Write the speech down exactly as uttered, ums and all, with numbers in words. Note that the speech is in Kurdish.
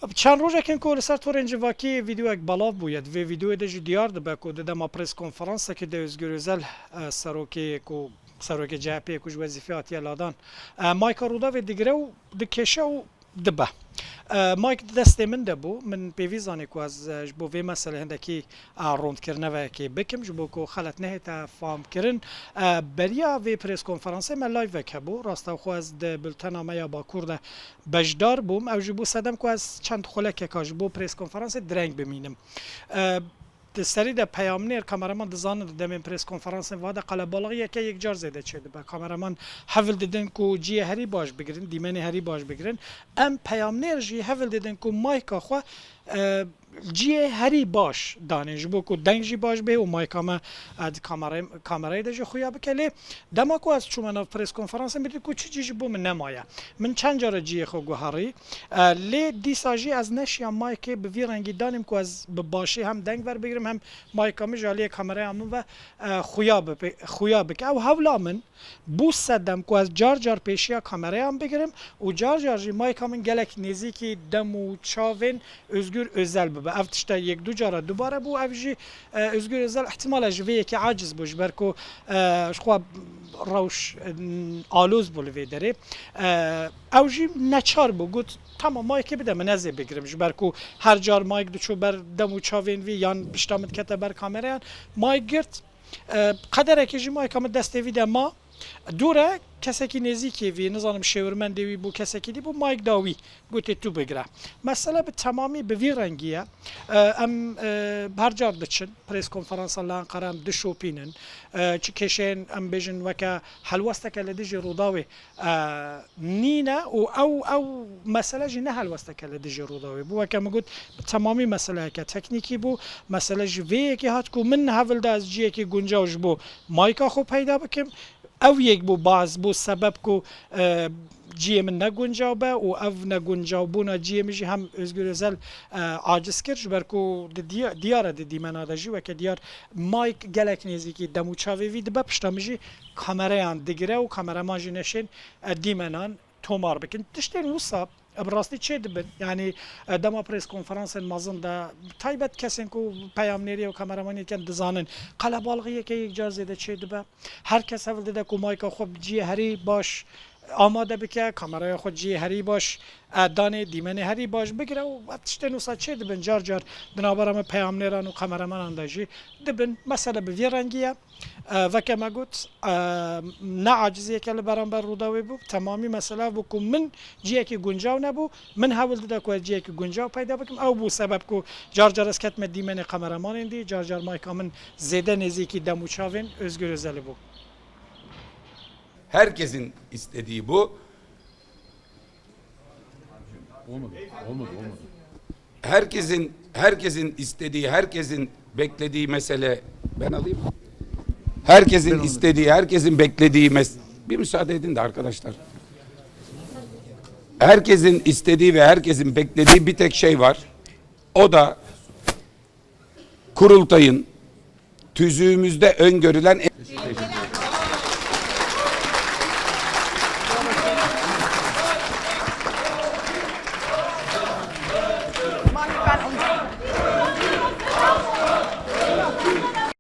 Çend rojek in ku li ser torên civakî vîdeoyek belav bûye. Di vê vîdeoyê de jî diyar dibe ku di dema prêskonferansekê de Ozgur Ozel, e, serokê ku, serokê C H P'ê ku ji wezîfê hatiye ladan, e, mayka Rûdawê digire û dikêşe û dibe. E, mayk di destê min de bû. Min pêvî zanî ku ez, e, ji bo vê meselê hindekî, e, rûndkirinevekê bikim, ji bo ku xelet nehête famkirin. E, beriya vê prêskonferansê me live-ek hebû. Rastewxo ez di bultena me ya Bakur de beşdar bûm. Ew jî bû sedem ku ez çend xulekeka ji bo prêskonferansê direng bimînim. E, di serî de peyamnêr, kameraman dizanin di demên prêskonferansên va de qelebalixiyeke yekcar zêde çêdibe. Kameraman hevil didin ku cihê herî baş bigirin, dîmenê herî baş bigirin. Em peyamnêr jî hevil didin ku mayka xwe, e, cihê herî baş danên, ji bo ku deng jî baş bê û mayka me, e, di kamerayê, kamerayê de jî xuya bike. Lê dema ku ez çûme nav prêskonferansê, min dît ku çi cî ji bo min nemaye. Min çend cara cihê xwe guherî. E, lê dîsa jî ez neşiya maykê bi vî rengî danîm ku ez bi başî hem deng verbigrim hem mayka min ji aliyê kameraya min ve, e, xuya bibe-, xuya bike. Ew hewla min bû sedem ku ez car car pêşiya kamereyan bigirim û car car jî mayka min gelek nêzîkî dem û çavên Ozgur Ozel bibe. Ev tişte yek du cara dubare bû. Ev jî, e, Ozgur Ozel ihtimal e ji vê yekê aciz bû, ji ber ku, e, ji xwe rewş, e, aloz bû li vê derê. E, ew jî neçar bû, got, "Tamam, maykê bide min, ez ê bigirim." Ji ber ku her car mayk diçû ber dem û çavên vî yan pişta min dikete ber kamereyan, mayk girt. E, qederekê jî mayka min destê vî de ma. Dûre kesekî nêzîkê vî, nizanim şêwirmendê wî bû, kesekî dî bû, mayk da wî, gotê, "Tu bigire." Mesele bi temamî bi vî rengî ye. E, em, e, her car diçin, prêskonferansa li Enqere em dişopînin. E, çi kêşeyên, em bêjin, weke helwesteke li dijî Rûdawê, e, nîne û ew, ew mesele jî ne helwesteke li dijî Rûdawê bû. Weke min got, bi temamî meseleyeke teknîkî bû. Mesele ji vê yekê hat ku min hevil da ez cihekî guncaw ji bo mayka xwe peyda bikim. Ew yek bû, baz bû sebeb ku, e, cihê min ne guncaw be û ev neguncawbûna cihê min jî hem Ozgur Ozel, e, aciz kir, ji ber ku di diya-, diyar e di dîmena de jî weke diyar mayk gelek nêzîkî dem û çavê vî dibe, pişta min jî kamereyan digire û kameraman jî neşên, e, dîmenan tomar bikin. Tiştên wisa, e, bi rastî çê dibin. Yanî, e, dema prêskonferansên mezin de, taybet kesên ku peyamnêrî û kameramanî dikin dizanin, qelebalixiyeke yekcar zêde çê dibe. Her kes hevil dide ku mayka xwe bi cihê herî baş amade bike, kameraya xwe cihê herî baş, e, danê, dîmenê herî baş bigire û ev tiştên wisa çê dibin. Car car di navbera me peyamnêran û kameramanan de jî dibin. Mesele bi vî rengî ye. E, veke me got, e, ne aciziyeke li beramber Rûdawê bû. Temamî mesele bû ku min cihekî guncaw nebû. Min hewil dida ku ez cihekî guncaw peyda bikim. Ew bû sebeb ku car car ez ketime dîmenê kameramanên dî, car car mayka min zêde nêzîkî dem û çavên Ozgur Ozelî bû. Herkesin istediği bu. Olmadı. Olmadı, olmadı. Herkesin herkesin istediği, herkesin beklediği mesele, ben alayım. Herkesin istediği, herkesin beklediği mes bir müsaade edin de arkadaşlar. Herkesin istediği ve herkesin beklediği bir tek şey var. O da kurultayın tüzüğümüzde öngörülen